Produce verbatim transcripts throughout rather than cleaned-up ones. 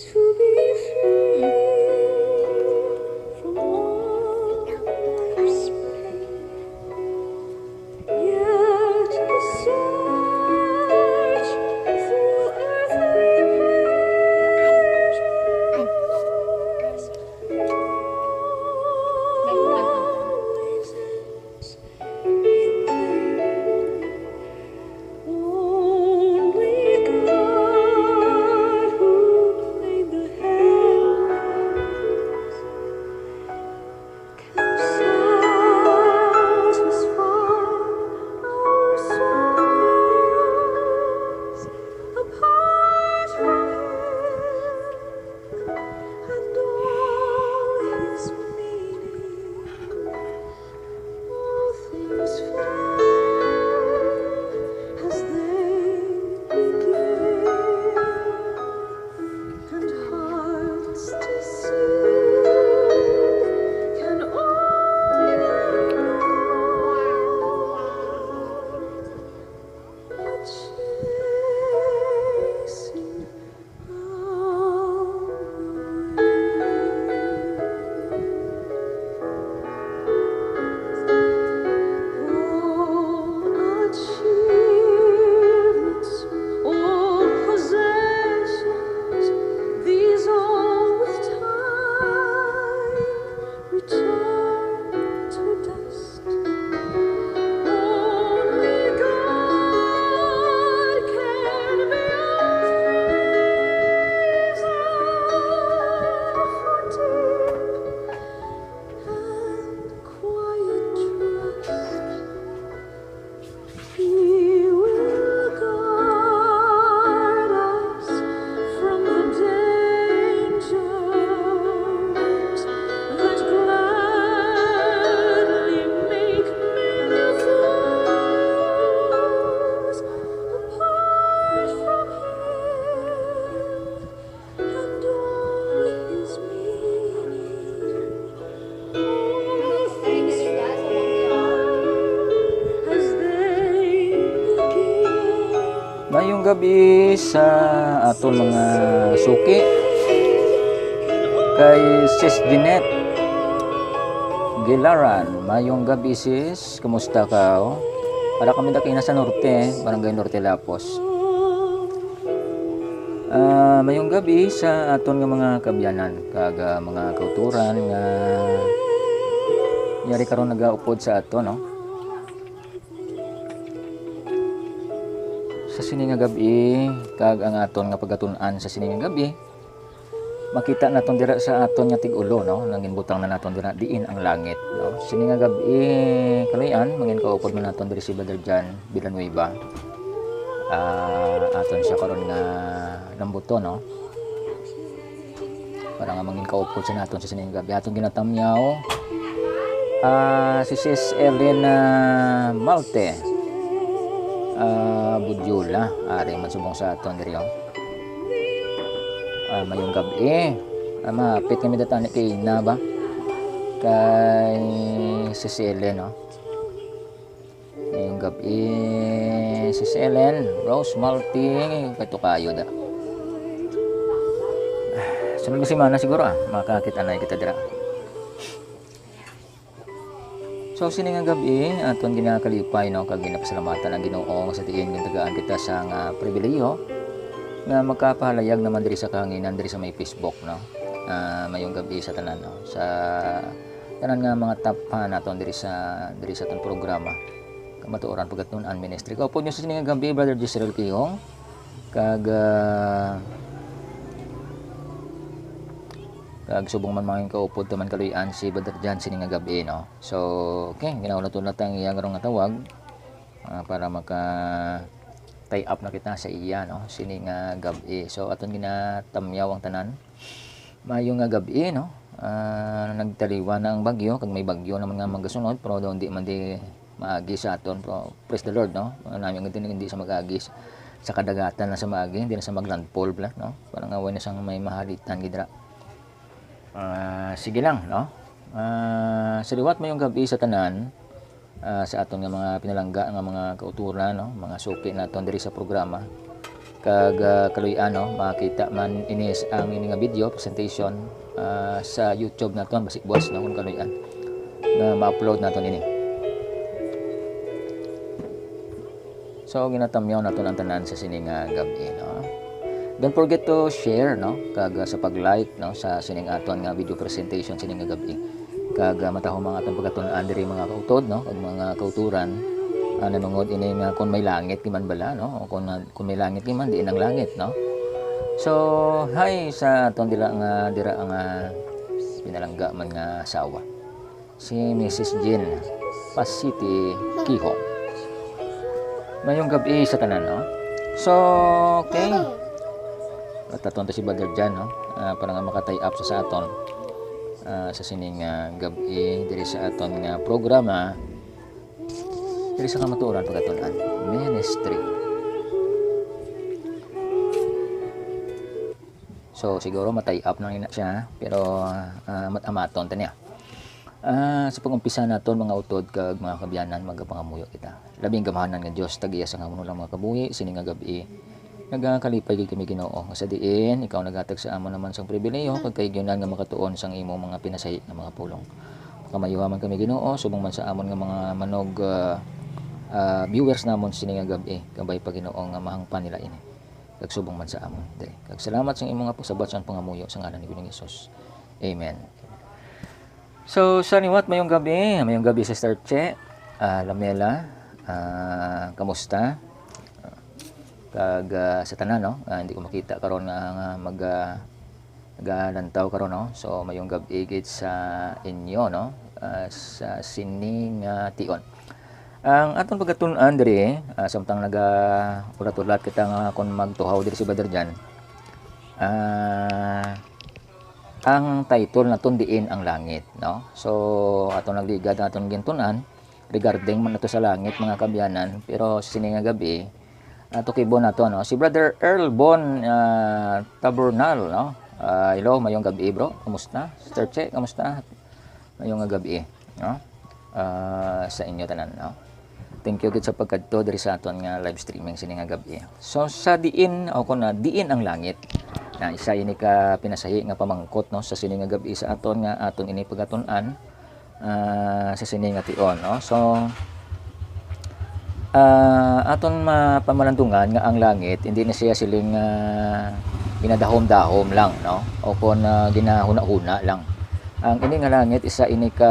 To be free from all restraint. Yet the search through earthly prayers always ends in pain. Only God, who made the heavens, can satisfy our souls. Apart from Him and all His meaning, all things fail as they begin, and hearts deceived can only know a chasing Return to dust. Only God can be our reason for deep and quiet trust. He will guard us from the dangers that gladly make men fools. Apart from Him and all His meaning, all things fail as they begin. Mayong gabi sa aton mga suki. Kay Sis Jeanette Gilaran, mayong gabi, sis. Kumusta ka? Oh? Para kami dakina sa norte, Barangay Norte Lapos. Ah, mayong gabi sa aton nga mga kaabyanan kag, ah, mga kauturan nga yari karon nagaupod sa aton, no? Sa sini nga gab-i kag ang aton nga pagatun-an sa sini nga gab-i, makita naton dira sa aton nga tig-ulo, no, nga ginbutang na naton dira, diin ang langit, no? Sini nga gab-i, kaluy-an, mangin kaupod man naton diri si Brother John Villanueva. Ah, aton siya karon nga lambuton, no? Para nga mangin kaupod sa naton sa sini nga gab-i. Aton ginatamyaw, ah, si Sis Ellen, ah, Malte, ah, Budyola. Ari man subong sa aton diri, oh. Ah, mayong gab-i. Ah, mapit kami datani kay na ba? Kay Sis Ellen, oh. Mayong gab-i, Sis Ellen, Rose Malting, kay tukayo da. Ah, sunod nga semana siguro, ah, makakita na kita dira. So, sini nga gab-i, aton ginakalipay, no, kag ginapasalamatan ang Ginoo sa diin gintagaan kita sa nga pribilehiyo nga makapahalayag naman diri sa kahanginan diri sa may Facebook, no. Ah, mayong gab-i sa tanan, no, sa tanan nga mga taphan naton diri sa, diri sa atong programa, Kamatuoran Pagatun-an Ministry. Kaupod nyo sa sini nga gab-i, Brother Jezreel Kihong, kag, ah, kag subong man mga kaupod taman kaluy-an si Brother John sini nga gab-i, no? So, okay, ginaunat-unat ang iya nga tawag, ah, para maka tie up na kita sa iya, no? Sini nga gab-i. So, aton ginatamyaw ang tanan. Maayo nga gab-i, no? Ah, nagtaliwan na ang bagyo, kag may bagyo naman nga magasunod, pero daw hindi man di maagi sa aton. Pero praise the Lord, no? Ang namin nga hindi, hindi sa mag-agi sa, sa kadagatan na sa maagi, hindi na sa maglandfall bala, no? Para nga wala na sang may mahalitan gid ra. Ah, sige lang, no? Ah, sa liwat, mayong gab-i sa tanan, ah, sa aton nga mga pinalangga nga mga kauturan, no? Mga suki naton diri sa programa. Kag, ah, kaluy-an, no, makita man ini s-, ang ini nga video presentation, ah, sa YouTube naton, basi buwas, no, kung kaluy-an nga ma-upload naton ini. So, ginatamyaw naton ang tanan sa sini nga gab-i, no? Don't forget to share, no, kag, ah, sa pag-like, no, sa sining aton nga video presentation sining nga gab-i. Kag, ah, matahom ang aton pagkatun-an diri, mga kautod, no, kag mga kauturan, ah, nanungod ini nga kung may langit gid man bala, no, o kung, ah, kung may langit gid man, diin ang langit, no? So, hi sa aton dira nga, dira nga pinalangga man nga asawa, si Missus Jean Pasiti Kihong. Mayong gab-i sa tanan, no? So, okay. At aton to si Brother Jan, no? Ah, para nga maka-tie up sa, sa aton, ah, sa sining, ah, gab-i diri sa aton nga programa, diri sa Kamatuoran Pagkatun-an Ministry. So, siguro ma-tie up na ina siya, pero, ah, amat-amaton ta niya. Ah, sa pag-umpisa naton, mga utod kag mga kabyanan, magapangamuyo kita. Labing gamhanan nga Dios, tag-iya sang hamon lang mga kabuhi, sini nga gab-i, nagakalipay gid kami, Ginoo, nga sa diin ikaw naghatag sa amon naman sang pribilehiyo kag kahigayonan nga makatuon sang imong mga pinasahi nga mga pulong. Pakamaayoha man kami, Ginoo, subong man sa amon nga mga manog, ah, ah, viewers namon sini nga gab-i, kabay pa, Ginoo, nga mahangpan nila ini, kag subong man sa amon diri. Kag salamat sa imong nga pagsabat sa pangamuyo sa ngalan ni Ginoong Jesus. Amen. So, sa liwat, mayong gabi. Mayong gabi, Sister Che. Ah, Lamela, ah, kamusta? Kag, ah, sa tanan, no? Ah, hindi ko makita karon nga, nga mag, ah, nagalantaw karon, no? So, mayong gabi gid sa inyo, no? Ah, sa sining, ah, tion. Ang aton pagkatun-an diri, ah, samtang naga-ulat-ulat kita nga kung magtuhaw diri si Brother Jan, ah, ang title naton diin ang langit, no? So, aton nagligad ang aton gintun-an regarding man ato sa langit, mga kabyanan, pero sini nga gabi, ah, tukibon nato, no? Si Brother Earl Bon, ah, Tabernal, no? Ah, hello, mayong gabi, bro. Kumusta? Sister Che, kumusta? Mayong nga gabi, no? Ah, sa inyo tanan, no? Thank you gid sa pagkadto diri sa aton nga live streaming sini nga gabi. So, sa diin, o kung na, diin ang langit? Na isa ini ka pinasahi nga pamangkot, no, sa sini nga gabi sa aton nga aton ini pagatun-an, ah, sa sini nga tion, no? So, ah, aton mapamalandungan nga ang langit, hindi na siya siling, ah, ginadahom-dahom lang, no? O kon, ah, ginahuna-huna lang. Ang ini nga langit, isa ini ka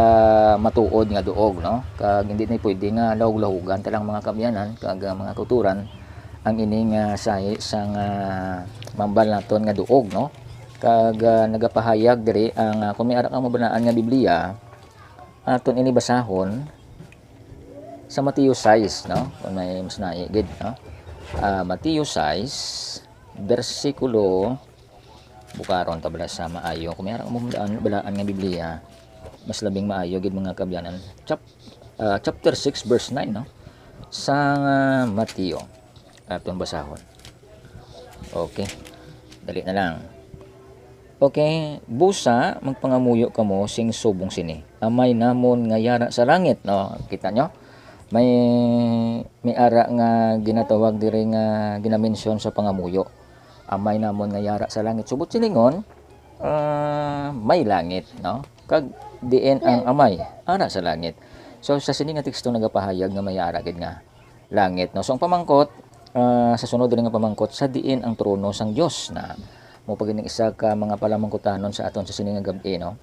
matuod nga duog, no? Kag hindi ni pwede nga lahug-lahugan ta lang, mga kabyanan, kag, ah, mga kauturan, ang ini nga sahi sang, ah, mambal naton nga duog, no? Kag, ah, nagapahayag diri ang, ah, kung may ara ka mabalaan nga Biblia, aton ini basahon sa Mateo sais, no? Kung may mas nai gid, no? Ah, Mateo sais, bersikulo, bukaron ta bala sa maayo. Kung may ara ka mabalaan, balaan nga Biblia, mas labing maayo gid, mga kabyanan. Chap-, ah, chapter six, verse nine, no? Sa, ah, Mateo. Aton basahon. Okay. Dali na lang. Okay, busa magpangamuyo kamo sing subong sini, "Amay namon nga yara sa langit," no? Kita nyo? May, may ara nga ginatawag diri nga ginamensyon sa pangamuyo. "Amay namon nga yara sa langit." Subot silingon, ah, may langit, no? Kag diin ang Amay? Ara sa langit. So, sa sini nga teksto nagapahayag nga may ara gid nga langit, no? So, ang pamangkot, ah, sa sunod diri nga pamangkot, sa diin ang trono sang Dios? Na, mo pa gid ning isa ka mga palamangkutanon sa aton sa sini nga gab-i, no?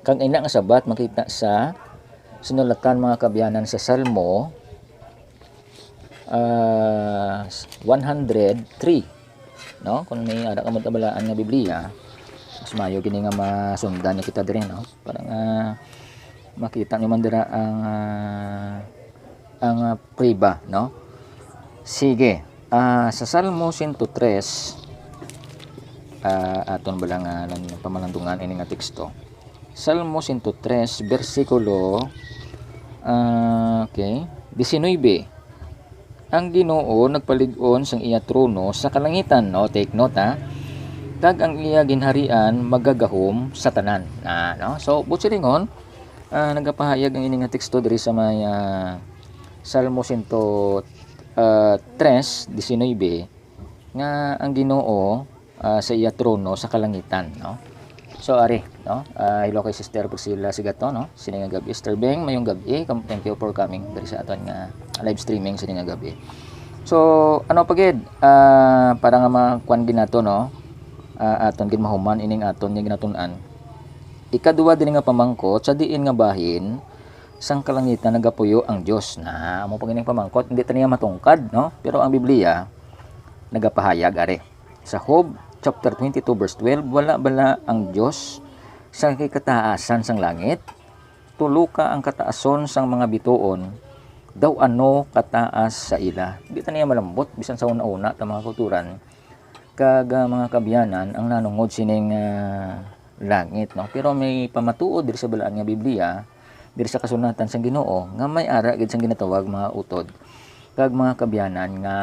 Kag ina nga sabat makita sa sinulatan, mga kabyanan, sa Salmo, ah, one hundred three, no? Kung may ara ka mo tabalaan nga Biblia, mas maayo gini nga masundan ni kita diri, no? Para nga makita nyo man dira ang, ah, ang, ah, pruweba, no? Sige. Ah, sa Salmo sento tres, ah, aton bala nga lang pamalandungan ini nga teksto. Salmo sento tres, bersikulo, ah, okay, diecinueve. Ang Ginoo nagpalig-on sang iya trono sa kalangitan, no? Take note, ha? Kag ang iya ginharian magagahom sa tanan. Na, no? So, buot silingon, ah, nagapahayag ang ini nga teksto diri sa may, ah, Salmo sento, ah, tres, diecinueve, nga ang Ginoo, ah, sa iya trono sa kalangitan, no? So, ari, no? Ah, hello kay Sister Priscilla Sigato, no? Sini nga gabi, Sister Beng, mayong gabi. Kam-, thank you for coming diri sa aton nga live streaming sini nga gabi. So, ano pa gid, ah, para nga makuan gid nato, no? Ah, aton gid mahuman ining aton nga ginatun-an. Ikaduha diri nga pamangkot, sa diin nga bahin sang kalangitan nagapuyo ang Dios. Na, amo pa gid ang pamangkot, hindi ta niya matungkad, no? Pero ang Biblia nagapahayag ari. Sa Job chapter twenty-two verse twelve, wala bala ang Dios sa kikataasan sang langit? Tulo ka ang kataason sang mga bituon, daw ano kataas sa ila? Di ta niya malambot, bisan sa una-una ta, mga kauturan, kag, ah, mga kaabyanan, ang nanungod sining, ah, langit, no? Pero may pamatuod diri sa Balaan nga Biblia, diri sa kasulatan sang Ginoo, nga may ara gid sang ginatawag mga utod kag mga kaabyanan nga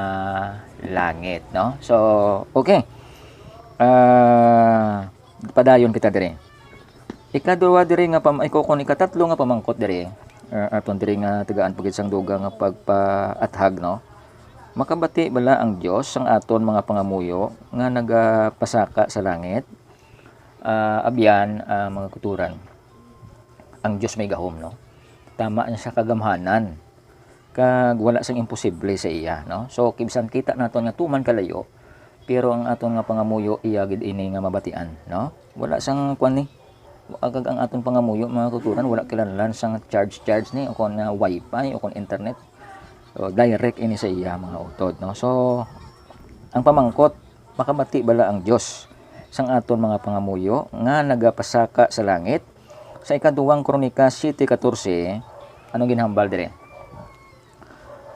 langit, no? So, okay. Ah, padayon kita diri. Ikaduha diri nga pam-, ikaw, kun ikatatlo nga pamangkot diri, ah, aton diri nga tagaan pa gid sang dugang nga pagpaathag, no? Makabati bala ang Dios sang aton mga pangamuyo nga nagapasaka sa langit? Ah, abyan, ah, mga kauturan, ang Dios may gahom, no? Tama niya sa kagamhanan, kag wala sang imposible sa iya, no? So, bisan kita naton nga tuman kalayo, pero ang aton nga pangamuyo, iya gid ini nga mabatian, no? Wala sang kuan ni, kag ang aton pangamuyo, mga kauturan, wala kinahanglan sang charge-charge ni, o kon, ah, wifi, o kon internet. So, direct ini sa iya, mga utod, no? So, ang pamangkot, makabati bala ang Dios sang aton mga pangamuyo nga nagapasaka sa langit? Sa ikaduhang Kronika siyete katorse, anong ginhambal diri?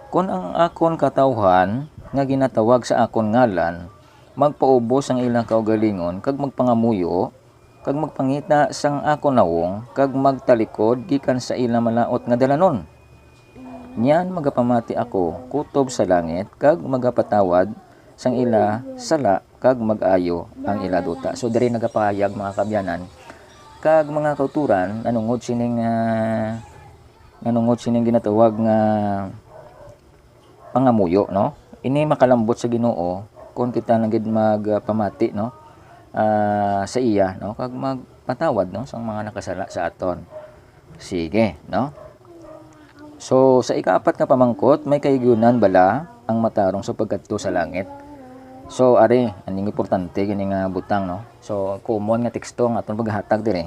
Kon ang akon katawhan nga ginatawag sa akon ngalan magpaubos sang ila kaugalingon kag magpangamuyo, kag magpangita sang akon nawong, kag magtalikod gikan sa ila malaut nga dalanon, niyan magapamati ako kutob sa langit, kag magapatawad sang ila sala, kag mag-ayo ang ila duta. So, diri nagapahayag, mga kaabyanan, kag mga kauturan, nanungod sining, ah, nanungod sining ginatawag nga pangamuyo, no? Ini makalambot sa Ginoo kung kita lang gid magpamati, no? Ah, sa iya, no? Kag magpatawad, no, sang mga nakasala sa aton. Sige, no? So, sa ikaapat nga pamangkot, may kahigayunan bala ang matarong sa pagkadto sa langit? So, ari, aning importante gini nga butang, no? So, common nga teksto nga aton paghatag diri.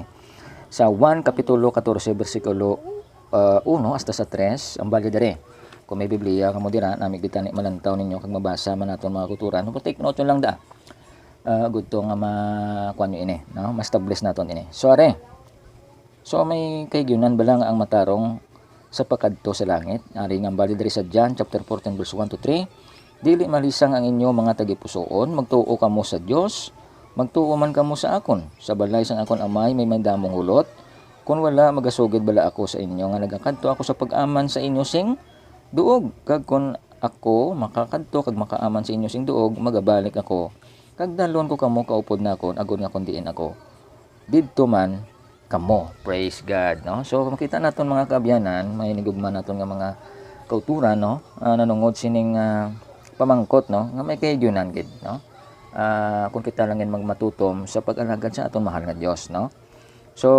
Sa Juan Kapitulo katorse, bersikulo, ah, uno hasta sa tres, ang bali diri. Kung may Biblia kamo dira, nami gid tani malantaw ninyo kag mabasa man naton, mga kauturan. Pero take note lang da. Ah, gudto nga ma-, kuwan nyo ini, no? Ma-establish naton ini. So, ari. So, may kahigayunan bala nga ang matarong sa pagkadto sa langit? Ari nga ang bali diri sa John chapter fourteen, verse one to three, "Dili malisang ang inyo mga tagipusoon, magtuo kamo sa Dios, magtuo man kamo sa akon. Sa balay sang akon Amay may madamong hulot. Kon wala, magasugid bala ako sa inyo nga nagakadto ako sa pag-aman sa inyo sing duog. Kag kon ako makakadto kag makaaman sa inyo sing duog, magabalik ako, kag dalhon ko kamo kaupod nakon, agod nga kon diin ako, didto man kamo." Praise God, no? So, makita naton, mga kaabyanan, may hinigugma naton nga mga kauturan, no? Ah, nanungod sining, ah, pamangkot, no? Nga may kahigayunan gid, no? Ah, kung kita lang gid magmatutom sa pag-alagad sa aton mahal nga Dios, no? So,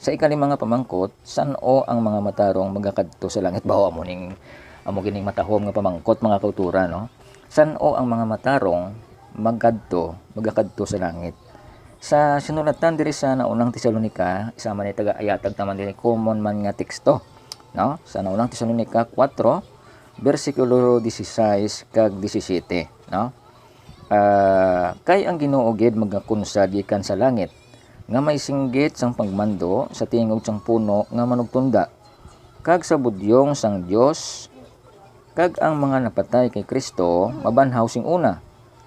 sa ikalima nga pamangkot, san-o ang mga matarong magakadto sa langit? Bawo, amo ning, amo gining matahom nga pamangkot, mga kauturan, no? San-o ang mga matarong magkadto, magakadto sa langit? Sa sinulatan diri sa Naunang Tesalonica, isa man ni taga-ayatag taman diri, common man nga teksto, no? Sa Naunang Tesalonica four, bersikulo dieciséis kag diecisiete, no? Ah, kay ang Ginoo gid magakunsad gikan sa langit, nga may singgit sang pagmando sa tingog sang puno nga manugtunda, kag sa budyong sang Dios, kag ang mga napatay kay Cristo mabanhaw sing una.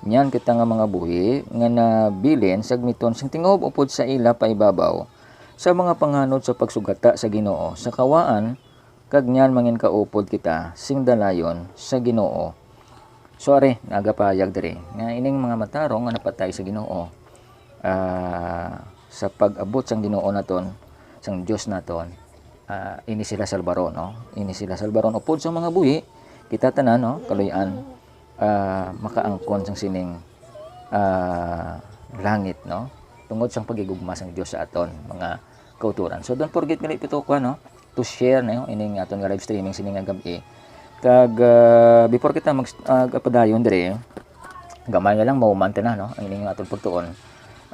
Niyan kita nga mga buhi nga nabilin sagmiton sing tingob upod sa ila paibabaw, sa mga panganod sa pagsugata sa Ginoo, sa kawaan, kag niyan manginkaupod kita sing dalayon sa Ginoo. So, ari, nagapahayag diri nga ining mga matarong nga napatay sa Ginoo, ah, sa pag-abot sang Ginoo naton, sang Dios naton, ah, ini sila salbaron, no? Ini sila salbaron upod sa mga buhi, kita tanan, no? Kaluy-an. ah, makaangkon sang sining, ah, langit, no? Tungod sang paghigugma sang Dios sa aton, mga kauturan. So, don't forget gali pito ko, no, to share, no, ining aton nga live streaming sini nga gab-i. Kag, ah, before kita mag, ah, padayon diri, gamay na lang, mahuman ta na, no, ang ining aton pagtuon.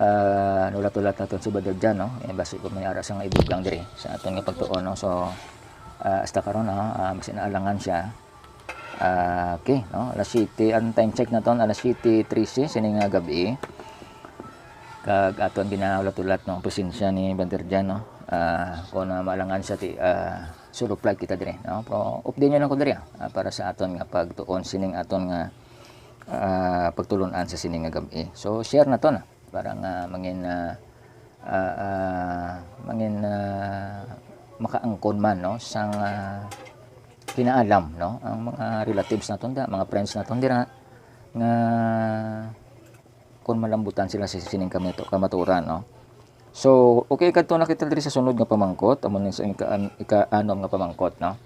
Ah, nulat-ulat naton si Brother John, no? Eh, basi ko may ara sa nga ibugang diri sa aton nga pagtuon, no? So, ah, hasta karon, no, ah, basi naalangan siya. Ah, okay, no? Alas siyete ang time check naton, alas siyete trese sini nga gab-i. Kag aton ginahulat-hulat, no, ang presensya ni Brother John, no? Ah, kung, ah, maalangan siya, ti, ah, solo flight kita diri, no? Pero update niyo lang ko diri, ah, para sa aton nga pagtuon sining aton nga, ah, pagtulon-an sa sini nga gab-i. So, share naton, ah, para nga mangin, ah, ah, ah, mangin, ah, makaangkon man, no, sang, ah, kinaalam, no, ang mga relatives naton da, mga friends naton dira nga kung malambutan sila sa sining kamatu-, kamaturan, no. So, okay, kadto na kita diri sa sunod nga pamangkot, amo ni sa ika-, ika-anom nga pamangkot, no.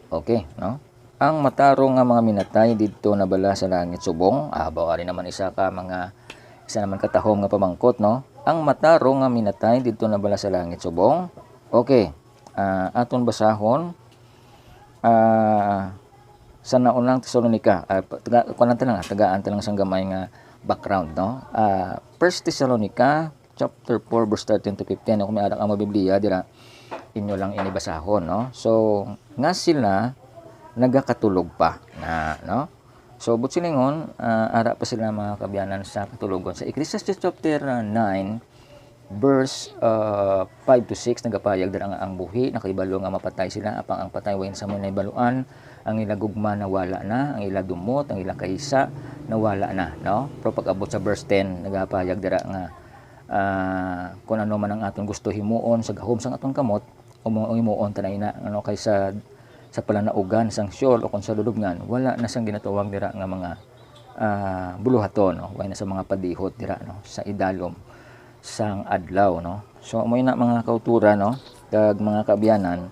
Okay, no? Ang matarong nga mga minatay didto na bala sa langit subong? Abaw, ari naman isa ka mga, isa naman katahom nga pamangkot, no? Ang matarong nga minatay didto na bala sa langit subong? Okay, ah, aton basahon. Ah, sa naunang Tesalonica, ah, pa-, taga-, kuwan lang ta lang, ah, tagaan ta lang sang gamay nga background, no? Ah, First Thessalonica chapter four, verse thirteen to fifteen. Kung may ara ka mo Biblia dira, inyo lang ini basahon, no? So, nga sila nagakatulog pa na, no? So, buot silingon, ah, ara pa sila, mga kaabyanan, sa katulogon. Sa Ecclesiastes chapter, ah, nine, verse, ah, five to six, nagapahayag dira nga ang buhi nakahibalo nga mapatay sila, apang ang patay way na sa mo nahibaluan, ang ila gugma nawala na, ang ila dumot, ang ila kahisa nawala na, no? Pero pag-abot sa verse ten, nagapahayag dira nga, ah, kung ano man ang aton gusto himuon sa gahom sang aton kamot, umo-, himuon ta na ina, ano, kaysa sa palanaugan sang Sheol o kung sa lulubngan, wala na sang ginatawag dira nga mga, ah, buluhaton, no? Wala na sa mga padihot dira, no? Sa idalom sang adlaw, no? So, amo na, mga kauturan, no? Kag mga kaabyanan,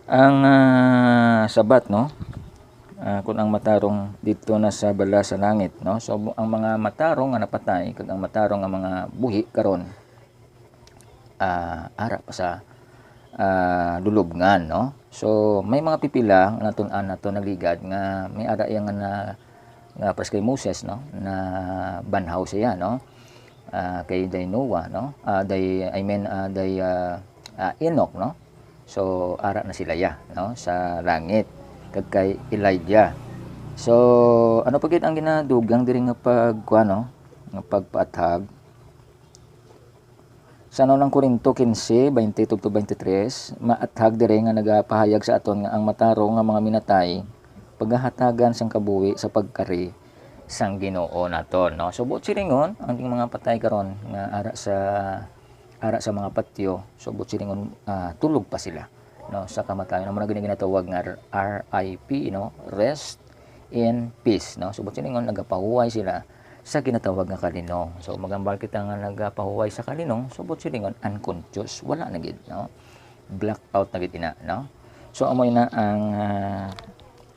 ang, ah, sabat, no? Ah, kung ang matarong didto na sa bala sa langit, no? So, bu-, ang mga matarong nga napatay kag ang matarong nga mga buhi karon, ah, ara pa sa, ah, lulubngan, no? So, may mga pipila nga natun-an nato nagligad nga may ara iya nga na, nga pares kay Moses, no? Na banhaw siya, no? Ah, kay day Noah, no? Ah, day, I mean, ah, day, ah, ah, Enoch, no? So, ara na sila ya, no? Sa langit, kag kay Elijah. So, ano pa gid ang ginadugang diri nga pag, kuwan, no? Nga pagpaathag? Sa unang Corinto quince, veinte tubtob twenty-three, maathag diri nga nagapahayag sa aton nga ang matarong nga mga minatay pagahatagan sang kabuhi sa pagkari sang Ginoo naton, no? So, buot silingon, ang mga patay karon nga ara sa, ara sa mga patyo, so, buot silingon, ah, tulog pa sila, no, sa kamatayon. Amo na gini ginatawag nga R I P, no? Rest in peace, no? So, buot silingon, nagapahuway sila sa ginatawag nga kalinong. So, magambal kita nga nagapahuway sa kalinong, so, buot silingon, unconscious, wala na gid, no? Blackout na gid ina, no? So, amo ina ang, ah,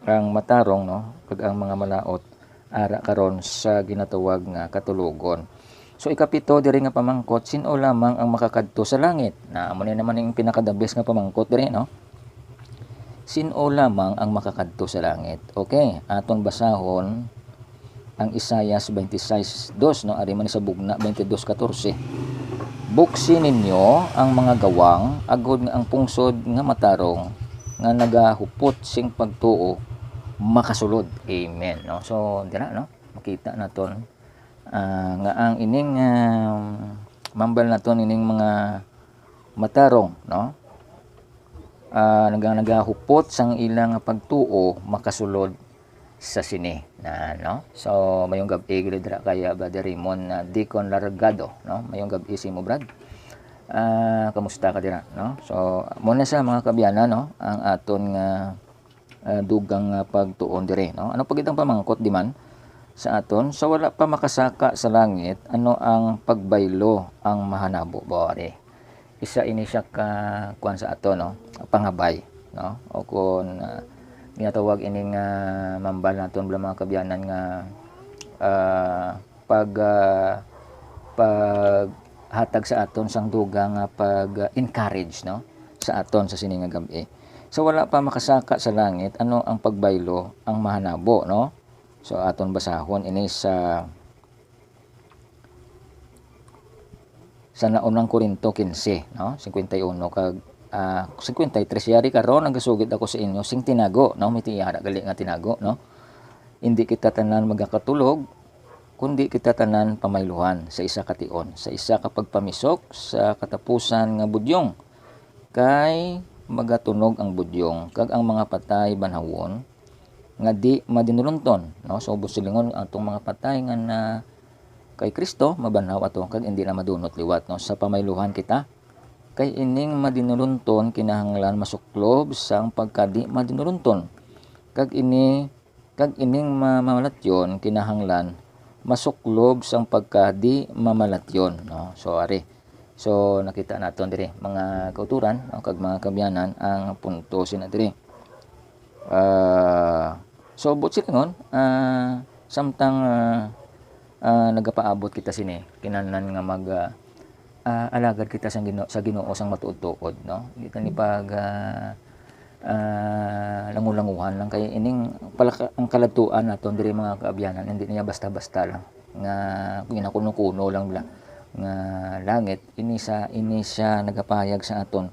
ang matarong, no, kag ang mga malaut ara karon sa ginatawag nga katulogon. So, ikapito diri nga pamangkot, sin-o lamang ang makakadto sa langit? Na, amo ni naman ang pinaka-the best nga pamangkot diri, no? Sin-o lamang ang makakadto sa langit? Okay, aton basahon ang Isaias twenty-six dos, no? Ari man sa Bugna twenty-two catorce. "Buksi ninyo ang mga gawang, agod nga ang pungsod nga matarong nga nagahupot sing pagtuo makasulod." Amen, no? So, dira, no? Makita naton, ah, nga ang ining, ah, mambal naton ining mga matarong, no? Ah, naga-, nagahupot sang ila nga pagtuo makasulod sa sini na, no? So, mayong gab-i gid dira kay, ah, Brother Raymond, ah, Deacon Largado, no? Mayong gab-i sa imo, Brad. Ah, kamusta ka dira, no? So, muna sa mga kaabyanan, no, ang aton nga, ah, dugang nga pagtuon diri, no? Ano pa gid ang pamangkot di man sa aton? Sa wala pa makasaka sa langit, ano ang pagbaylo ang mahanabo? Bawari. Isa ini siya ka, kuwan sa ato, no? Pangabay, no? O kun, ah, ginatawag ini nga mambal naton bala, mga kaabyanan, nga, ah, pag, ah, paghatag sa aton sang dugang nga pag, ah, encourage, no, sa aton sa sini nga gab-i. Sa wala pa makasaka sa langit, ano ang pagbaylo ang mahanabo, no? So, aton basahon ini sa sa Naunang Corinto quince, no? Cincuenta y uno kag, ah, cincuenta y tres, "Yari karon nagasugid ako sa inyo sing tinago," no? May tiyara gali nga tinago, no? "Indi kita tanan magakatulog, kundi kita tanan pamayluhan sa isa ka tion, sa isa ka pagpamisok sa katapusan nga budyong. Kay magatunog ang budyong, kag ang mga patay banhawon nga di madinulunton," no? So, buot silingon, atong mga patay nga na kay Cristo, mabanhaw ato kag indi na madunot liwat, no? Sa pamayluhan kita, kay ining madinulunton kinahanglan masuklob sang pagkadi madinulunton, kag ini, kag ining ma-, mamalatyon kinahanglan masuklob sang pagkadi mamalatyon, no? So, ari. So, nakita naton diri, mga kauturan, no, kag mga kaabyanan, ang punto sina diri. Ah, so, buot silingon, ah, samtang, ah, ah, nagapaabot kita sini, kinahanglan nga mag, ah, ah, alagad kita sa Ginoo, sa Ginoo sang matuod-tuod, no? Kita ni pag, ah, ah, langulanguhan lang kay ining palaka-, ang kaladtuan naton diri, mga kaabyanan, hindi niya basta-basta lang nga ginakuno-kuno lang bala nga langit. Ini sa, ini siya nagapahayag sa aton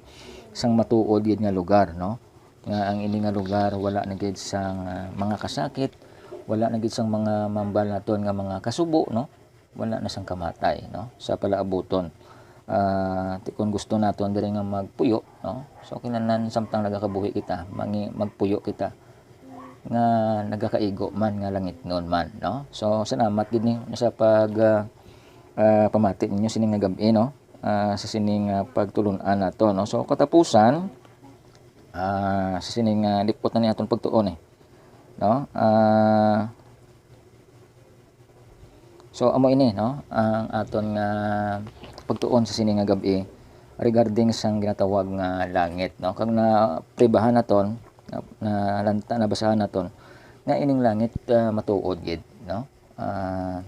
sang matuod gid nga lugar, no? Nga ang ini nga lugar wala na gid sang, ah, mga kasakit, wala na gid sang mga mambal naton nga mga kasubo, no? Wala na sang kamatay, no? Sa palaabuton, ah, ti-, kung gusto naton diri nga magpuyo, no? So, kinahanglan samtang nagakabuhi kita, mangi-, magpuyo kita nga nagakaigo man nga langitnon man, no? So, salamat gid ni sa pag, ah, ah, pamati ninyo sini nga gab-i, no? Ah, sa sining, ah, pagtulon-an nato, no? So, katapusan, ah, sa sining, ah, lipot na ni aton pagtuon, eh, no? Ah, so, amo ini, no? Ang aton nga pagtuon sa sini nga gab-i regarding sang ginatawag nga langit, no? Kag napribahan naton, na, nalanta-, nabasahan naton nga ining langit, ah, matuod gid, no? Ah,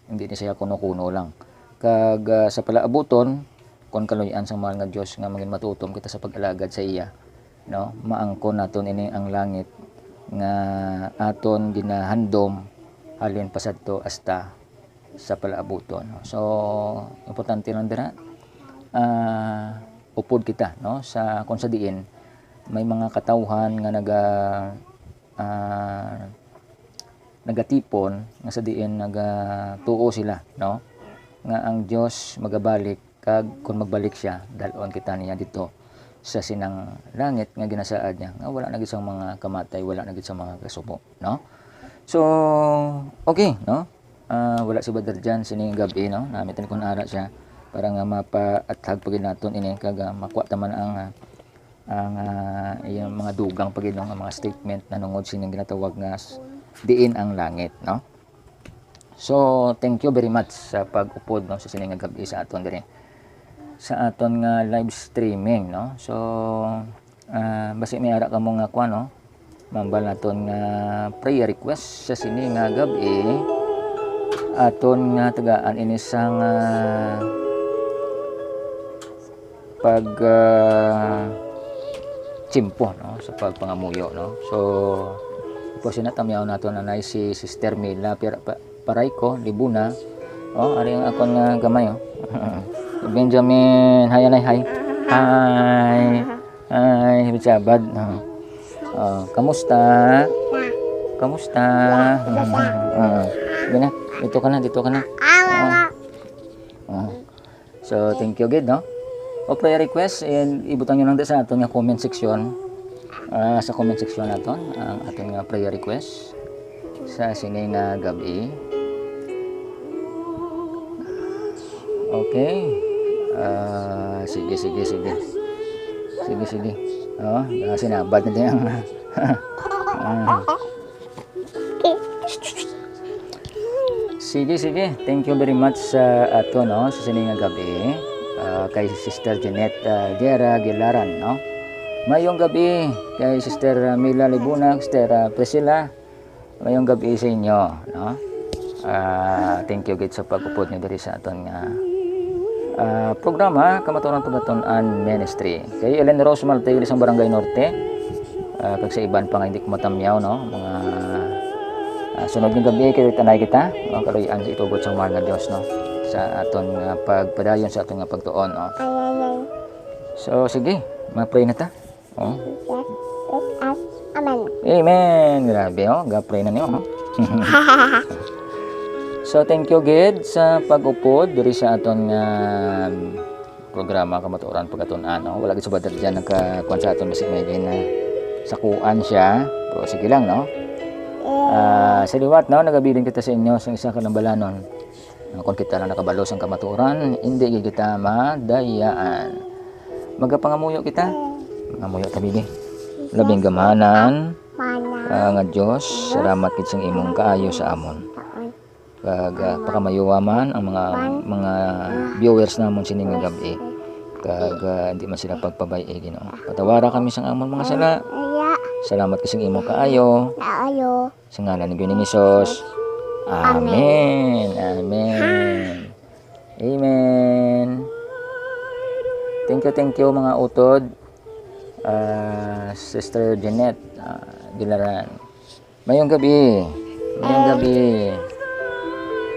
hindi ni siya kuno-kuno lang. Kag, ah, sa palaabuton, kon kaluy-an sang Mahal nga Dios nga mangin matutom kita sa pag-alagad sa iya, no? Maangkon naton ini ang langit nga aton ginahandom halin pa sadto hasta sa palaabuton, no? So, importante lang dira, ah, upod kita, no? Sa, kung sa diin may mga katawhan nga naga, ah, nagatipon, nga sa diin nagatuo sila, no? Nga ang Dios magabalik, kag kon magbalik siya, dal-on kita niya dito sa sinang langit nga ginasaad niya, nga wala na gid sang mga kamatay, wala na gid sang mga kasubo, no? So, okay, no? Ah, wala si Brother Jan sini nga gab-i, no? Namit ni kun ara siya para nga mapaathag pa gid naton ini, kag, ah, makuha ta man ang, ah, ang, ah, iyang mga dugang pa gid, no, nga mga statement na nungod sining ginatawag nga s-, diin ang langit, no? So, thank you very much sa pag-upod, no, sa sini nga gab-i sa aton diri, sa aton nga live streaming, no? So, ah, basi may ara kamo nga kuan, no? Mambal naton nga prayer request sa sini nga gab-i. Aton nga tagaan ini sang, ah, pag, ah, tiyempo, no, sa pagpangamuyo, no. So, tapos yun na, tamyaw naton anay si Sister Mila Pir-, Pa-, Parayco Libuna. Oh, ari ang akon nga gamay, oh. Benjamin, hi, anay, hi. Hi. Hi, happy Sabbath. Oh. Oh, kamusta? Kamusta? Oh, sige na. Dito ka na, dito ka na. Oh. Oh. So, thank you gid, no? O prayer request, and ibutang nyo lang di sa aton nga comment section. Ah, sa comment section naton ang aton nga prayer request sa sini nga gab-i. Okay. Ah, sige, sige, sige. Sige, sige. Oh, ah, sinabad na din ang, ah. Sige, sige. Thank you very much sa ato, no, sa sini nga gab-i, ah, kay Sister Jeanette, ah, Guerra Gilaran, no? Mayong gabi kay Sister Mila Libuna, Sister, ah, Priscilla. Mayong gabi sa inyo, no? Ah, thank you gid sa pag-upod niyo diri sa aton nga, ah, programa, Kamatuoran Pagatun-an Ministry. Kay Ellen Rose Malte, diri sa Barangay Norte, ah, kag sa iban pa nga hindi ko matamyaw, no? Mga, ah, sunod nga gabi, kay tanay kita, no? Kaluy-an sa itugot sang mahal nga Dios, no? Sa aton nga pagpadayon sa aton nga pagtuon, no? So, sige, ma-pray na ta. Oh. Amen. Amen. Grabe, oh. Ga-pray na niyo, oh. So, thank you gid sa pag-upod diri sa aton nga programa, Kamatuoran Pagatun-an, no? Wala gid si Brother Jan nagkakuan sa aton, basi may gina-, sakuan siya. Pero sige lang, no? Ah, sa liwat, no, nagabilin kita sa inyo sa isa ka nambalanon. Kung kita na nakabalo sang kamatuoran, hindi gid kita madayaan. Magapangamuyo kita. Mangamuyo ta, bibi. Labing gamhanan, Mana. Ah, nga Dios, salamat gid sang imong kaayo sa amon. Kag, ah, pakamayowa man ang mga, mga viewers namon sini nga gab-i. Kag, ah, hindi man sila pagpabay-i, Ginoo. Patawara kami sang amon mga sala. Iya. Salamat gid sang imong kaayo. Naayo. Sa ngalan ni Ginoong Hesus. Amen. Amen. Amen. Thank you, thank you, mga utod. Ah, Sister Jeanette, ah, Gilaran. Mayong gabi. Mayong gabi.